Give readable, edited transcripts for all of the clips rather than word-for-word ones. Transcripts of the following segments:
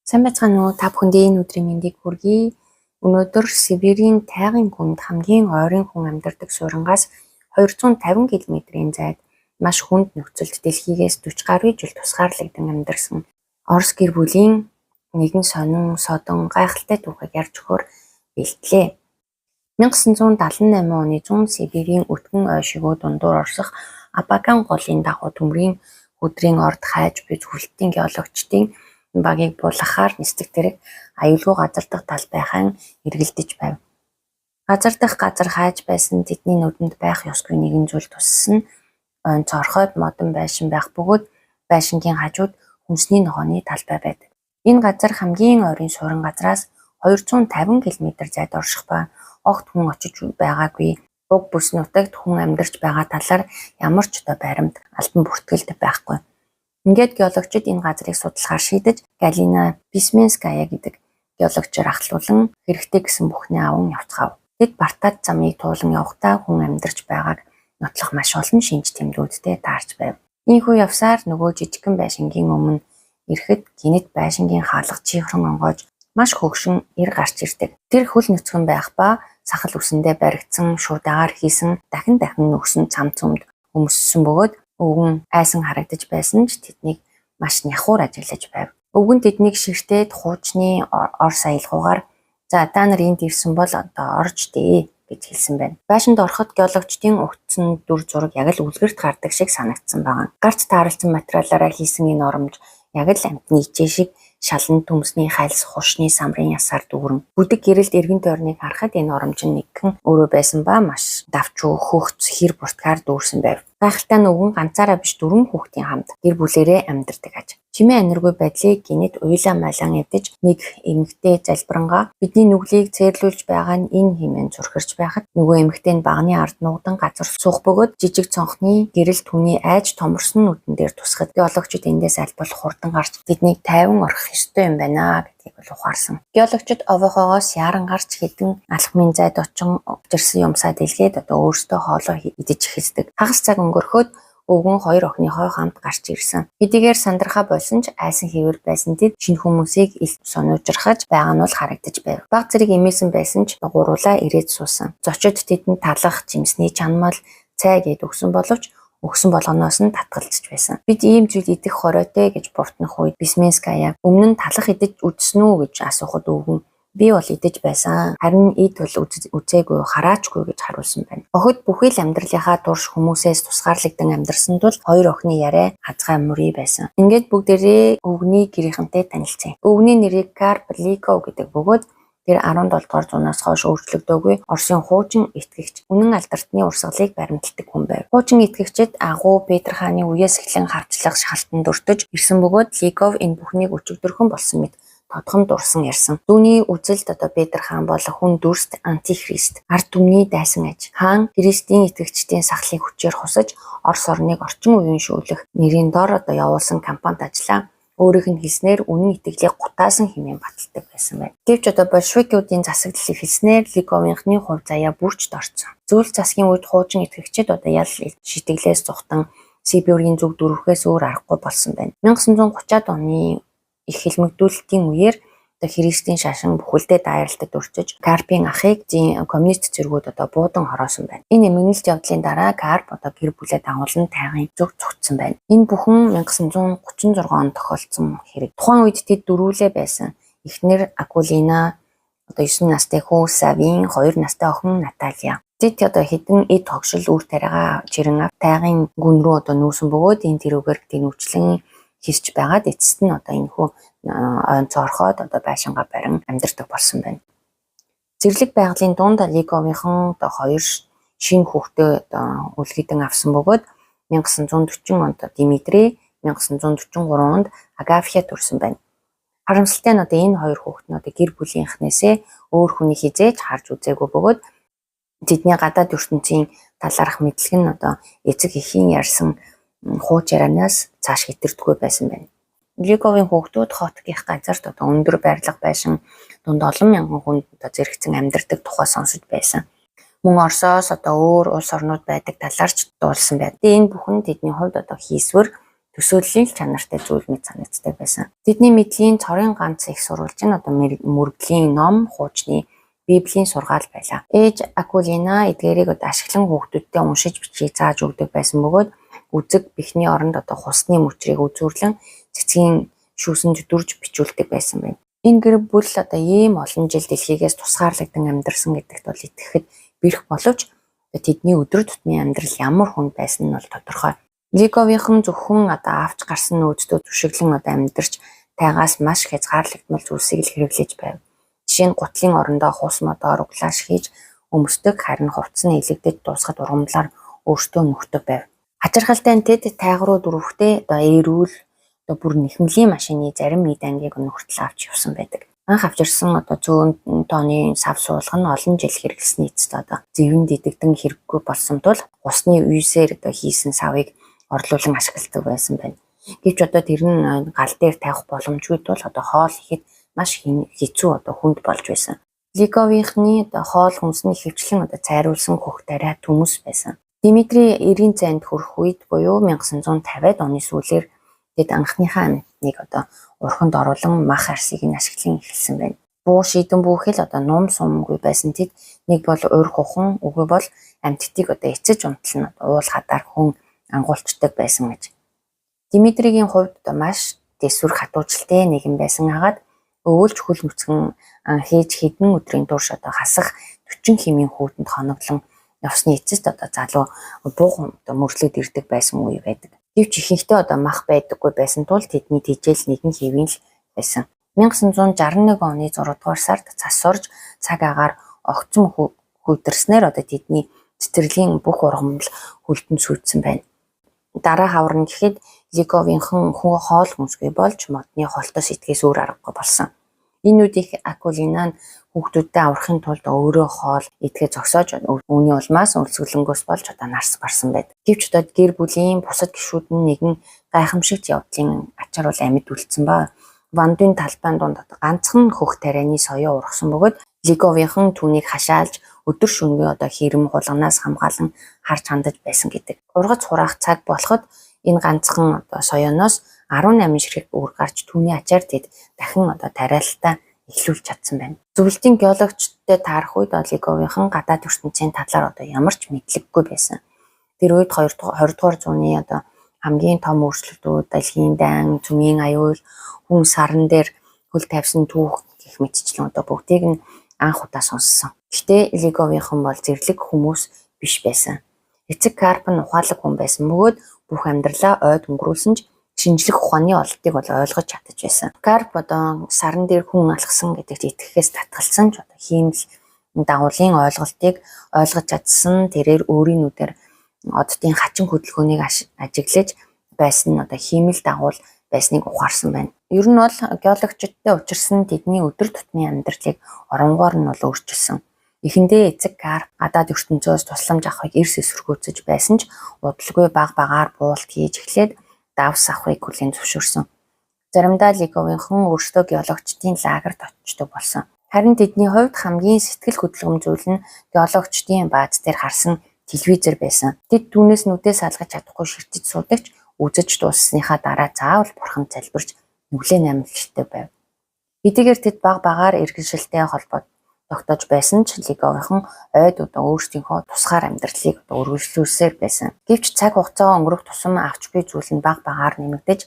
Сайн байцгаана уу? Та бүхэндээ энэ өдрийн мэндийг хүргэе. Өнөөдөр Сибирийн тайгын гүнд хамгийн ойрын хүн амьдардаг суурьнгаас 250 км-ийн зайд маш хүнд нөхцөлд дэлхийгээс 40 гаруй жил тусгаарлагдан амьдарсан Орос гэр бүлийн нэгэн сонин, содон, гайхалтай түүхийг ярьж өгөхөөр бэлтлээ. 1978 оны зүүн Сибирийн өтгөн ой шигүү дундуур орсох Абакан голын дагуу төмрийн хүдрийн орд хайж буй зөвлөлтийн геологчдын багийг буулгахаар нисдэг тэрэг аюулгүй газар дахь талбай хайн эргэлдэж байв. Газар дахь газар хайж байсан тэдний нүдэнд байх ёсгүй нэгэн зүйл туссан нь ойн цоорхойд модон байшин байх бөгөөд байшингийн хажууд хүнсний ногооны талбай байдаг. Энэ газар хамгийн ойрын суурин газраас 250 км зайд орших ба огт хүн очиж байгаагүй. Уг бүс нутагт хүн амьдарч байгаа талаар ямар ч одоо баримт, албан бүртгэлд байхгүй. Ингээд геологчид энэ газрыг судлахаар шийдэж Галина Письменская гэдэг геологчоор ахлуулан хэрэгтэй гэсэн бүхнээ аван явцгаав. Тэд Бартад замыг туулан явахдаа хүн амьдарч байгааг нотлох маш олон шинж тэмдгүүдтэй таарч байв. Ийнхүү явсаар нөгөө жижигхэн байшингийн өмнө ирэхэд гэнэт байшингийн хаалга чихрэн онгойж маш хөгшин эр гарч ирдэг. Тэр хөл нүцгэн байх ба сахал үсэндээ баригдсан шуудагаар хийсэн дахин дахин нөхсөн цам цөмд өмссөн бөгөөд өвгөн айсан харагдаж байсан ч тэднийг маш няхуур ажиглаж байв. Өвгөн тэднийг ширтээд хуучны орс аялгуугаар "За, та нар энд ирсэн бол одоо орж дээ" гэж хэлсэн байна. Байшинд ороход геологчдын угтсан дүр зураг яг л үлгэрт гардаг шиг санагдсан байгаа. Гарц тааралдсан материалаараа хийсэн энэ оромж яг л амьтны ичээ шиг шалан төмсний хальс, хушны самрын ясаар дүүрэн. Бүдэг гэрэлд эргэн тойрныг харахад энэ оромж нь нэгхэн өөрөө байсан ба маш давчуу, хөгц, хэр буртгаар дүүрсэн байв. Гайхалтай нь өвгөн ганцаараа биш дөрвөн хүүхдийн хамт гэр бүлээрээ амьдардаг аж. Чимээ аниргүй байдлыг гэнэт уйлаа майлан эвдэж нэг эмэгтэй залбирангаа бидний нүглийг цээрлүүлж байгаа нь энэ хэмээн зүрхэрч байхад нөгөө эмэгтэй нь баганы ард нуугдан газар суух бөгөөд жижиг цонхны гэрэл түүний айж томорсон нүдэн дээр тусахад геологчид эндээс аль болох хурдан гарч тэднийг тайван орхих ёстой юм байна гэдгийг бол ухаарсан. Геологчид овоохоогоос яаран гарч хэдэн алхмын зайд очин учирсан юмсаа дэлгээд одоо өөрсдөө хоолоо идэж эхэлдэг. Хагас цаг өнгөрөхөд өвгөн хоёр охиныхоо хамт гарч ирсэн. Хэдийгээр сандрахаа болсон ч айсан хэвээр байсан тэд шинэ хүмүүсийг ил сонуужрахаж байгаа нь бол харагдаж байв. Баг зэрэг эмээсэн байсан ч гуруулаа ирээд суусан. Зочид тэдэнд талах, жимсний чанмал, цай гээд өгсөн боловч өгсөн болгоноос нь татгалзаж байсан. Бид ийм зүйл идэх хориотой гэж буруутнах үед Письменская өмнө нь талах идэж үзсэн үү гэж асуухад өвгөн би бол идэж байсан. Харин эд бол үзээгүй, хараачгүй гэж хариулсан байна. Охид бүхий л амьдралынхаа турш хүмүүсээс тусгаарлагдсан амьдарсан тул хоёр охины яриа хазгай мөрий байсан. Ингээд бүгдээрээ өвгөний гэрийнхэнтэй танилцсан. Өвгөний нэрийг Карп Ликов гэдэг бөгөөд тэр 17 дугаар зуунаас хойш өөрчлөгдөөгүй Оросын хуучин итгэгч, үнэн алдартны урсгалыг баримталдаг хүн байв. Хуучин итгэгчид агуу Петр хааны үеэс эхлэн хавчлага шахалтанд өртөж ирсэн бөгөөд Ликов энэ бүхнийг өчигдөрхөн болсон мэт тодхон дурсан ярьсан. Түүний үзэлд одоо Петр хаан бол хүн дүрст антихрист, ард түмний дайсан аж. Хаан Христийн итгэгчдийн сахлыг хүчээр хусаж Орос орныг орчин үеийн шүүлэх нэрийн дор одоо явуулсан кампанит ажлаа өөрийнх нь хэлснээр үнэн итгэлийг гутаасан хэмээн баталдаг байсан байна. Гэвч одоо большевикүүдийн засаглал эхэлснээр Ликовынхны хувь заяа бүрч дорцсон. Зөвлөлт засгийн үед хуучин итгэгчид одоо ял шитгэлээс зугтан Сибирийн зүг дөрвөхөөс өөр аргагүй болсон байна. 1930-ад оны их хэлмэгдүүлэлтийн үеэр одоо Христийн шашин бүхэлдээ дайралтад өрчөж Карпийн ахыг коммунист цэргүүд одоо буудан хороосон байна. Энэ эмгэнэлт явдлын дараа Карп одоо гэр бүлээ дагуулан тайгын зүг цугтсан байна. Энэ бүхэн 1936 онд тохиолдсон хэрэг. Тухайн үед тэд дөрвүүлээ байсан. Эхнэр Акулина, одоо 9 настай хүү Савин, 2 настай охин Наталья. Тэд одоо хэдэн эд хогшил үр тариагаа чирэн тайгын гүн рүү одоо нүүсэн бөгөөд энэ тэрүүгээр тэнүүчлэн хийсч байгаад эцэст нь одоо энэ хүү ойн цоорхоод одоо байшингаа барин амьдардаг болсон байна. Зэрлэг байгалийн дунд Лиговынхан одоо хоёр шинэ хүүхдээ одоо үлгэдэн авсан бөгөөд 1940 онд Димитрий, 1943 онд Агафья төрсэн байна. Харамсалтай нь одоо энэ хоёр хүүхэд нь одоо гэр бүлийнхнээсээ өөр хүний хэзээ ч харж үзээгүй бөгөөд тэдний гадаад ертөнцийн талаарх мэдлэг нь одоо эцэг эхийн ярьсан хууч ярианаас цааш хэтэрдэггүй байсан байна. Лиговын хүүхдүүд хот гих газарт одоо өндөр барилга байшин дунд олон мянган хүн одоо зэрэгцэн амьдардаг тухай сонсож байсан. Мөн Оросоос одоо өөр улс орнууд байдаг талаар ч дуулсан байна. Энэ бүхэн тэдний хувьд одоо хийсвэр төсөөллийн л чанартай зүйл мэт санагддаг байсан. Тэдний мэдлийн цорын ганц их сурвалж нь одоо мөргөлийн ном, хуучны Библийн сургаал байлаа. Ээж Акулина эдгээрийг одоо ашиглан хүүхдүүддээ уншиж бичгийг зааж өгдөг байсан бөгөөд үзэг бэхний оронд одоо хусны мөчрийг үзүүрлэн цэцгийн шүүсэнд дүрж бичүүлдэг байсан байна. Энэ гэр бүл одоо ийм олон жил дэлхийгээс тусгаарлагдан амьдарсан гэдэгт бол итгэхэд бэрх боловч тэдний өдөр тутмын амьдрал ямар хүнд байсан нь бол тодорхой. Лиговийнхан зөвхөн одоо авч гарсан нөөцдөө түшиглэн одоо амьдарч тайгаас маш хязгаарлагдмал зүйлсийг л хэрэглэж байв. Жишээ нь гутлын орондоо хус модоор углааш хийж өмсдөг, харин хувцас нь илэгдэж дуусахад ургамлаар өөртөө нөхдөг байв. Хачирхалтай нь тэд тайг руу дөрвөхтэй одоо эрүүл одоо бүр нэхмэлийн машины зарим эд ангийг нөхөртөл авч явсан байдаг. Анх авчирсан одоо зөөн тооны сав суулга нь олон жил хэрэглэсний эцэст одоо зэвэнд идэгдэн хэрэггүй болсон тул усны үйсээр одоо хийсэн савыг орлуулан ашигладаг байсан байна. Гэвч одоо тэр нь гал дээр тавих боломжгүй тул одоо хоол ихэд маш хэцүү одоо хүнд болж байсан. Лиговийнхны одоо хоол хүнс нь ихэвчлэн одоо цайруулсан хөх тариа төмөс байсан. Димитрий 90-ийн зайд хүрэх үед буюу 1950-ад оны сүүлээр тэд анхныхаа амьтныг одоо урханд оруулан мах арсыг нь ашиглан эхэлсэн байна. Буу шийдэн бүхэл одоо нум сумгүй байсан тэд нэг бол урь хухан, үгүй бол амьтдыг одоо эцэж унтал нь уул хадаар хүн ангуулцдаг байсан гэж. Димитригийн хувьд одоо маш тэсвэр хатуучлалтай нэгэн байсан хагаад өвөлж хөл нүцгэн хийж хэдэн өдрийн турш одоо хасах 40 хэмийн хүүтэнд хоноглон явсны эцэст одоо залуу буух одоо мөртлөөд ирдэг байсан үе байдаг. Гэвч ихэнхдээ одоо мах байдаггүй байсан тул тэдний тэжээл нэгэн хэвийн л байсан. 1961 оны 6 дугаар сард цас сурж цаг агаар огцом хүйдэрснээр одоо тэдний цэцэрлэгийн бүх ургамал хөлдөн сүйдсэн байна. Дараа хавар нь гэхэд Лиговийнхан хүн хоол хүнсгүй болж модны холтоос идэхээс өөр аргагүй болсон. Энэ үед их Акулина нь хүүхдүүдтэй аврахын тулд өөрөө хоол идэхээ зогсоож үүний улмаас өлсгөлөнгөөс болж одоо нарс барсан байд. Гэвч одоо гэр бүлийн бусад гишүүд нь нэгэн гайхамшигт явдлын ачаар бол амьд үлдсэн ба. Вандын талбайн дунд одоо ганцхан хөх тарианы соёо ургасан бөгөөд Лиговийнхан түүнийг хашаалж өдөр шөнөгүй одоо хэрэм хулганаас хамгаалан харж хандаж байсан гэдэг. Ургац хураах цаг болоход энэ ганцхан одоо соёоноос 18 ширхэг үр гарч түүний ачаар тэд дахин одоо тариалалтаа эхлүүлж чадсан байна. Зөвлөлтийн геологчдтай таарах үед Лиговийнхан гадаад ертөнцийн талаар одоо ямар ч мэдлэггүй байсан. Тэр үед 20 дугаар зууны одоо хамгийн том өөрчлөлтүүд, дэлхийн дайн, цөмийн аюул, хүн саран дээр хөл тавьсан түүх гэх мэтчлэн одоо бүгдийг нь анх удаа сонссон. Гэхдээ Лиговийнхан бол зэрлэг хүмүүс биш байсан. Эцэг Карп нь ухаалаг хүн байсан бөгөөд бүх амьдралаа ойд өнгөрүүлсэн ч шинжлэх ухааны олдыг бол ойлгож чадаж байсан. Карп одоо саран дээр хүн алхсан гэдэгт итгэхээс татгалцсан ч одоо хиймэл дагуулын ойлголтыг ойлгож чадсан. Тэрээр өөрийн нүдээр оддын хачин хөдөлгөөнийг ажиглаж байсан нь одоо хиймэл дагуул байсныг ухаарсан байна. Ер нь бол геологчдтай учирсан тэдний өдөр тутмын амьдралыг оронгоор нь бол өөрчилсөн. Эхэндээ эцэг Карп гадаад ертөнцөөс тусламж авахыг эрс эсэргүүцэж байсан ч удалгүй баг багаар буулт хийж эхлээд давс авахыг хүлээн зөвшөөрсөн. Заримдаа Лиговийнхан өөрсдөө геологчдын лагерт очдог болсон. Харин тэдний хувьд хамгийн сэтгэл хөдлөм зүйл нь геологчдын бааз дээр харсан телевизэр байсан. Тэд түүнээс нүдээ салгаж чадахгүй ширтэж суудаг ч үзэж дууссаныхаа дараа заавал бурханд залбирч нүглээ наймлалтай байв. Хэдийгээр тэд баг багаар иргэншилтэй холбоо тогтоож байсан ч Лиговийнхан ойд одоо өөрсдийнхөө тусгаар амьдралыг одоо өргөжлүүлсээр байсан. Гэвч цаг хугацаа өнгөрөх тусам авч буй зүйл нь баг багаар нэмэгдэж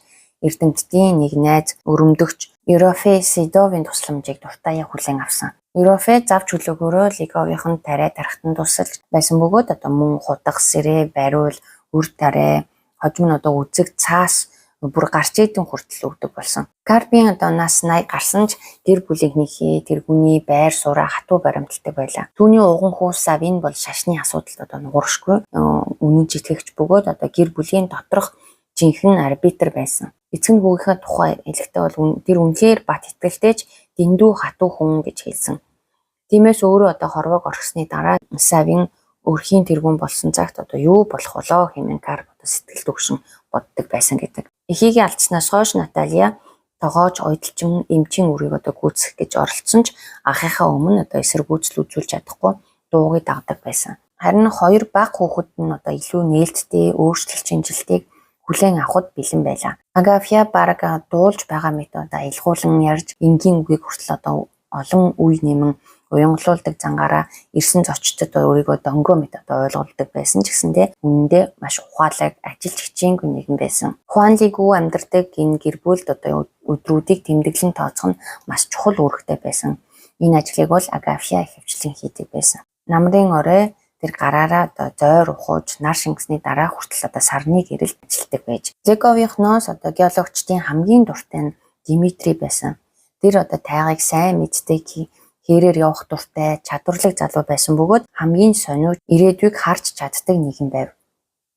эрдэмтдийн нэг найз өрөмдөгч Ерофе Седовын тусламжийг дуртаяа хүлээн авсан. Ерофе зав чөлөөгөөрөө Лиговийнхан тариа тарихтан тусалж байсан бөгөөд одоо мөн худах, сэрээ, бариул, үр тариа, хожим нь одоо үзэг, цаас бүр гарч идэн хүртэл өгдөг болсон. Карпийн одоо нас 80 гарсан ч гэр бүлийнхнийхээ тэргүүний байр сууриа хатуу баримталдаг байлаа. Түүний уган хүү Савин бол шашны асуудалд одоо нугаршгүй үнэн читгэгч бөгөөд одоо гэр бүлийн доторх жинхэнэ арбитр байсан. Эцэг нь хүүгийнхээ тухай хэлэхдээ бол тэр үнэхээр бат итгэлтэй ч дэндүү хатуу хүн гэж хэлсэн. Тиймээс өөрөө одоо хорвоог орхисны дараа Савин өрхийн тэргүүн болсон цагт одоо юу болох болоо хэмээн Карп одоо сэтгэл түгшин боддог байсан гэдэг. Эхийгээ алдснаас хойш Наталья тогооч, ойдолчин, эмчийн үрийг одоо гүйцэтгэх гэж оролдсон ч ахынхаа өмнө одоо эсэргүүцэл үзүүлж чадахгүй дуугийг дагдаг байсан. Харин хоёр бага хүүхэд нь одоо илүү нээлттэй, өөрчлөлт шинжилтийг Хүлээн авахад бэлэн байлаа. Агафья бараг дуулж байгаа мэт одоо аялгуулан ярьж, энгийн үгийг хүртэл одоо олон үе нэмэн уянгалуулдаг зангаараа ирсэн зочдод өөрийгөө донгоо мэт одоо ойлгуулдаг байсан ч гэсэндээ үнэндээ маш ухаалаг, ажилч хичээнгүй нэгэн байсан. Хуанлигүү амьдардаг энэ гэр бүлд одоо өдрүүдийг тэмдэглэн тооцох нь маш чухал үүрэгтэй байсан. Энэ ажлыг бол Агафья ихэвчлэн хийдэг байсан. Намрын орой тэр гараараа одоо зойр ухууж, нар шингэсний дараа хүртэл одоо сарны гэрэлд ажилладаг байж. Лиговийнхноос одоо геологчдын хамгийн дуртай нь Димитрий байсан. Тэр одоо тайгыг сайн мэддэг, хэрээр явах дуртай, чадварлаг залуу байсан бөгөөд хамгийн сониуч, ирээдүйг харж чаддаг нэгэн байв.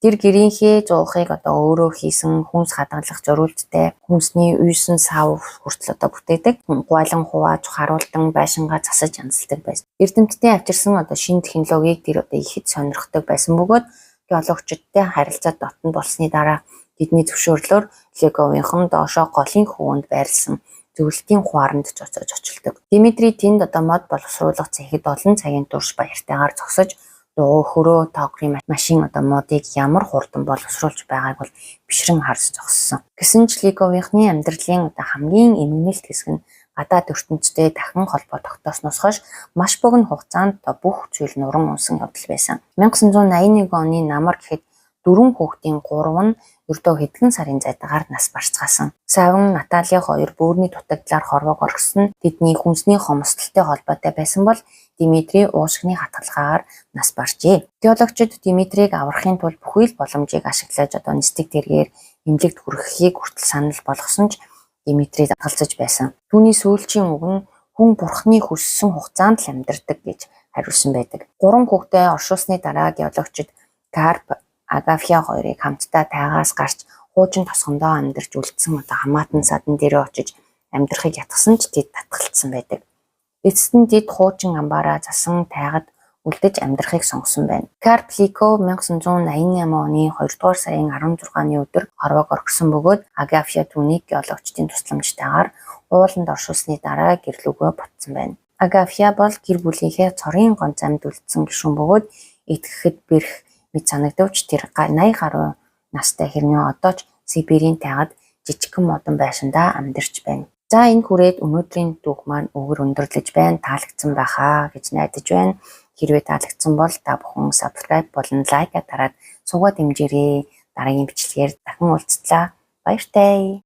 Тэр гэрийнхээ зуухыг одоо өөрөө хийсэн, хүнс хадгалах зориулттай, хүнсний уйсан сав хүртэл одоо бүтээдэг, гуайлан хувааж, харуулдан байшингаа засаж янзалдаг байсан. Эрдэмтдийн авчирсан одоо шинэ технологиг тэр одоо ихэд сонирхдог байсан бөгөөд геологчдтай харилцаа дотно болсны дараа тэдний зөвшөөрлөөр Леговийнхан доошоо голын хөвөнд байрлсан зөвлөлтийн хуаранд зоцож очилдог. Димитрий тэнд одоо мод боловсруулах цэхэд олон цагийн турш баяртайгаар зогсож, дугуй хөрөө токрын машин одоо модыг ямар хурдан боловсруулж байгааг бол бишрэн харж зогссон. Гэсэн ч Лиговийнхны амьдралын одоо хамгийн эмгэнэлт хэсэг нь гадаад ертөнцтэй дахин холбоо тогтоосноос хойш маш богино хугацаанд одоо бүх зүйл нуран унсан явдал байсан. 1981 оны намар гэхэд дөрвөн хүүхдийн 3 нь ердөө хэдхэн сарын зайтайгаар нас барцгаасан. Савн, Наталья хоёр бөөрийн дутагдлаар хорвоог орхисон нь тэдний хүнсний хомсдолтой холбоотой байсан бол Димитрий уушгины хатгалгаагаар нас баржээ. Геологчид Димитрийг аврахын тулд бүхий л боломжийг ашиглаж одоо нисдэг тэргээр эмнэлэгт хүргэхийг хүртэл санал болгосон ч Димитрий татгалзаж байсан. Түүний сүүлчийн үг нь хүн бурхны хүссэн хугацаанд л амьдардаг гэж хариулсан байдаг. Гурван хүүхдээ оршуулсны дараа геологчид Карп, Агафья хоёрыг хамтдаа тайгаас гарч хуучин тосгондоо амьдарч үлдсэн одоо хамаатан садан дээрээ очиж амьдрахыг ятгсан ч тэд татгалцсан байдаг. Эцэст нь тэд хуучин амбаараа засан тайгад үлдэж амьдрахыг сонгосон байна. Карп Ликов 1988 оны 2 дугаар сарын 16-ны өдөр хорвоог орхисон бөгөөд Агафья түүнийг геологчдын тусламжтайгаар ууланд оршуулсны дараа гэрлүүгөө ботсон байна. Агафья бол гэр бүлийнхээ цорын гонц амьд үлдсэн гишүүн бөгөөд итгэхэд бэрх мэт санагдавч тэр 80 гаруй настай хэрнээ одоо ч Сибирийн тайгад жижигхэн модон байшиндаа амьдарч байна. За, энэ хүрээд өнөөдрийн түүх маань үүгээр өндөрлөж байна. Таалагдсан байхаа гэж найдаж байна. Хэрвээ таалагдсан бол та бүхэн subscribe болон like дараад сувгаа дэмжээрэй. Дараагийн бичлэгээр дахин уулзлаа. Баяртай.